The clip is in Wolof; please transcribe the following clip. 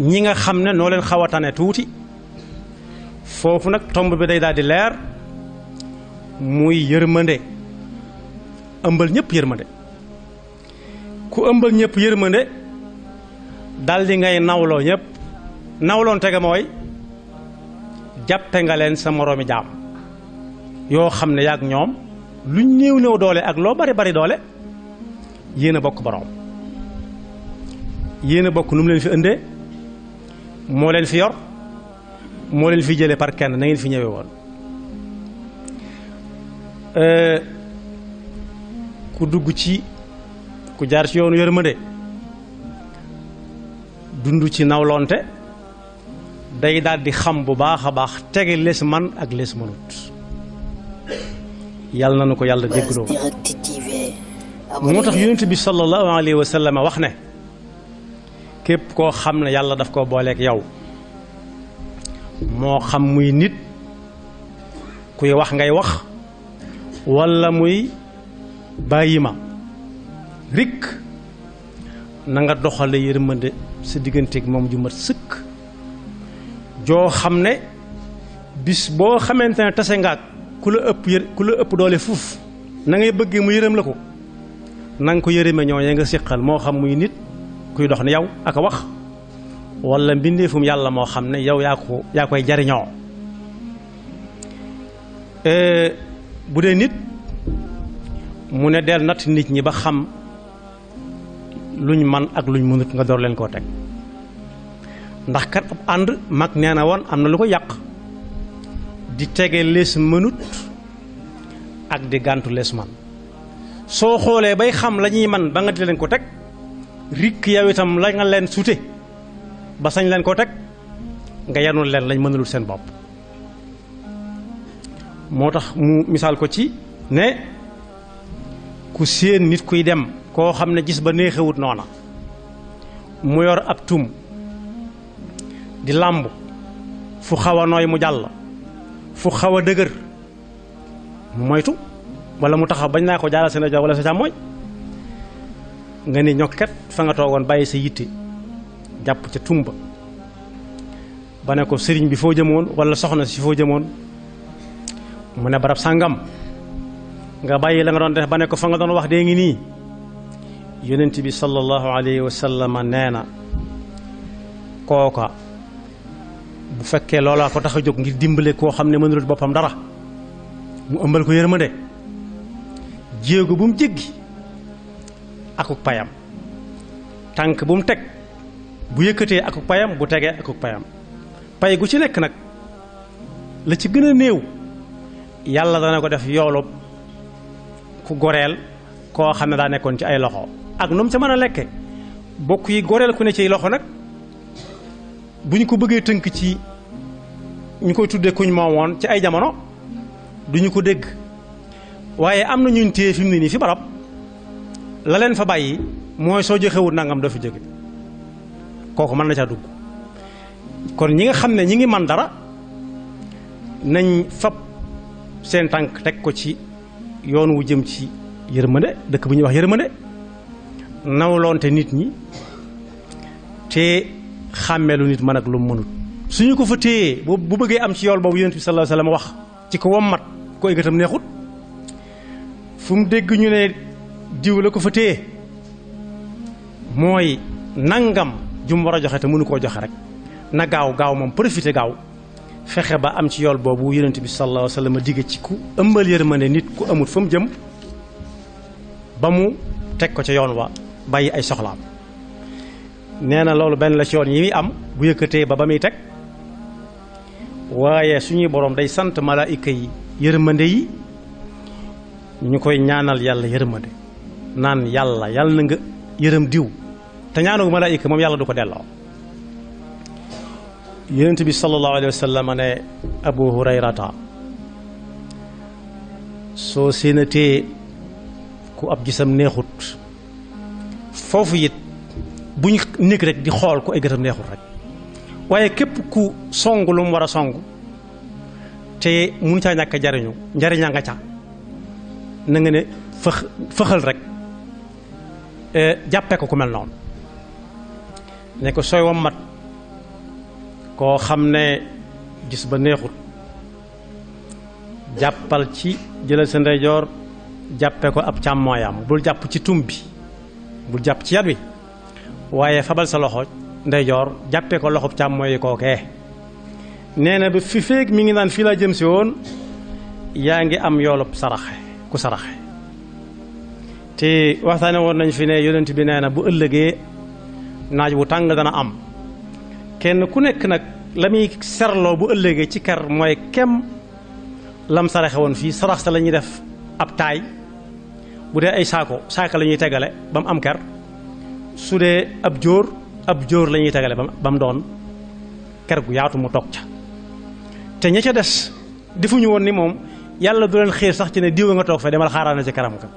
ñi nga xam ne noo leen xaw a tane tuuti foofu nag tomb bi day daal di leer muy yërmande ëmbal ñëpp yërmande ku ëmbal ñëpp yërmande dal di ngay nawloo ñëpp nawloon tege mooy jàppe nga leen sa moroomi jaam yoo xam ne yaag ñoom luñ néew néew doole ak loo bari bari doole yéen a bokk boroom yéen a bokk nu mu leen fi ëndee moo leen fi yor moo leen fi jële par kenn na ngeen fi ñëwee woon ku dugg ci ku jaar ci yoonu yërmande dund ci nawlonte day daal di xam bu baax a baax tege les man ak les mënut yàlla na nu ko yàlla déggloo moo tax yonent bi sallallahu alayhi wa sallam wax ne képp koo xam ne yàlla daf koo booleeg yow moo xam muy nit kuy wax ngay wax walla muy bàyyi ma rikk na nga doxale yërmande sa digganteeg moom ju mat sëkk joo xam ne bis boo xamante ne tase ngaak ku la ëpp doole fuuf na ngay bëggee mu yërëm la ko na nga ko yërëme ñooñee nga séqal moo xam muy nit kuy dox ne yow ak a wax walla mbindeefum yàlla moo xam ne yow yaa koy jariñoo bu dee nit mu ne del natt nit ñi ba xam luñ man ak luñ mënut nga door leen koo teg ndax kat ab ànd mag nee na woon am na lu ko yàq di tege lees mënut ak di gàntu lees man soo xoolee bay xam la ñuy man ba nga di leen ko teg rikk yow itam la nga leen sute ba sañ leen koo teg nga yanul leen lañ mënalul seen bopp moo tax mu misaal ko ci ne ku séen nit kuy dem koo xam ne gis ba neexewut noona mu yor ab tum di làmb fu xaw a nooy mu jàll fu xaw a dëgër mu moytu wala mu taxaw bañ naa ko jàllal sa ndeyjoor wala sa càmmooñ nga ne ñokket fa nga toogoon bàyyi sa yitte jàpp ca tumba ba ne ko sëriñ bi foo jëmoon wala soxna si foo jëmoon mu ne barab sàngam nga bàyyi la nga doon def ba ne ko fa nga doon wax dee ngi nii yonent bi sallallahu alayhi wa sallam nee na kooka bu fekkee loolaa ko tax a jóg ngir dimbale koo xam ne mënul boppam dara mu ëmbal ko yërmande jéego bu mu jéggi akuk payam tànk bu mu teg bu yëkkatee akuk payam bu tegee akuk payam pay gu ci nekk nag la ci gën a néew yàlla dana ko def yoolub ku goreel koo xam ne daa nekkoon ci ay loxo ak nu mu ca mën a lekke bokk yi goreel ku ne ciy loxo nag bu ñu ko bëggee tënk ci ñu koy tuddee kuñ moomoon ci ay jamono duñu ko dégg waaye am na ñuñ téye fi mu ne nii fi barab la leen fa bàyyi mooy soo joxewut nangam doo fi jóge kooku mën na caa dugg kon ñi nga xam ne ñi ngi man dara nañ fab seen tànk teg ko ci yoon wu jëm ci yërmande dëkk bu ñuy wax yërmande nawloonte nit ñi te xàmmeelu nit mën ak lu mu mënut suñu ko fa téyee bu bëggee am ci yool boobu yonent bi sallallahu alayhi wasallam wax ci ko wommat ko ay gëtam neexut fu mu dégg ñu ne diw la ko fa téye mooy nangam jum war a joxe te mënu koo joxe rek na gaaw moom profité gaaw fexe ba am ci yool boobu yonent bi sallallahu alayhi wasallam digge ci ku ëmbal yërmande nit ku amut fa mu jëm ba mu teg ko ca yoon wa bàyyi ay soxlaam nee na loolu benn la ci yoon yi muy am bu yëkkatee ba muy teg waaye suñuy boroom day sant malaayika yi yërmande yi ñu koy ñaanal yàlla yërmande naan yàlla na nga yërëm diw te ñaanu malaayika moom yàlla du ko delloo yonent bi sallallahu alayhi wa sallam ne Abu Hurayrata soo séenatee ku ab gisam neexut foofu it buñ nekk rek di xool ku ay gëtam neexut rek waaye képp ku song lu mu war a song te mun caa ñàkk jariñu njariñaa nga ca na nga ne fëxal rek jàppee ko ku mel noonu ne ko sooy wammat koo xam ne gis ba neexut jàppal ci jëlal sa ndeyjoor jàppe ko ab càmmooyam bul jàpp ci tum bi bul jàpp ci yat wi waaye fabal sa loxo ndeyjoor jàppe ko loxob càmmooyi kookee nee na ba fi feeg mi ngi naan fii laa jëm si woon yaa ngi am yoolub saraxe ku saraxe te waxtaane woon nañ fi ne yonent bi nee na bu ëllëgee naaj wu tàng dana am kenn ku nekk nag la muy serloo bu ëllëgee ci ker mooy kem lam saraxe woon fii sarax sa la ñuy def ab taay bu dee ay saako la ñuy tegale ba mu am ker su dee ab jóor la ñuy tegale ba mu doon ker gu yaatu mu toog ca te ña ca des defuñu woon ni moom yàlla du leen xiir sax ci ne diw nga toog fa demal xaaraana ci karam ka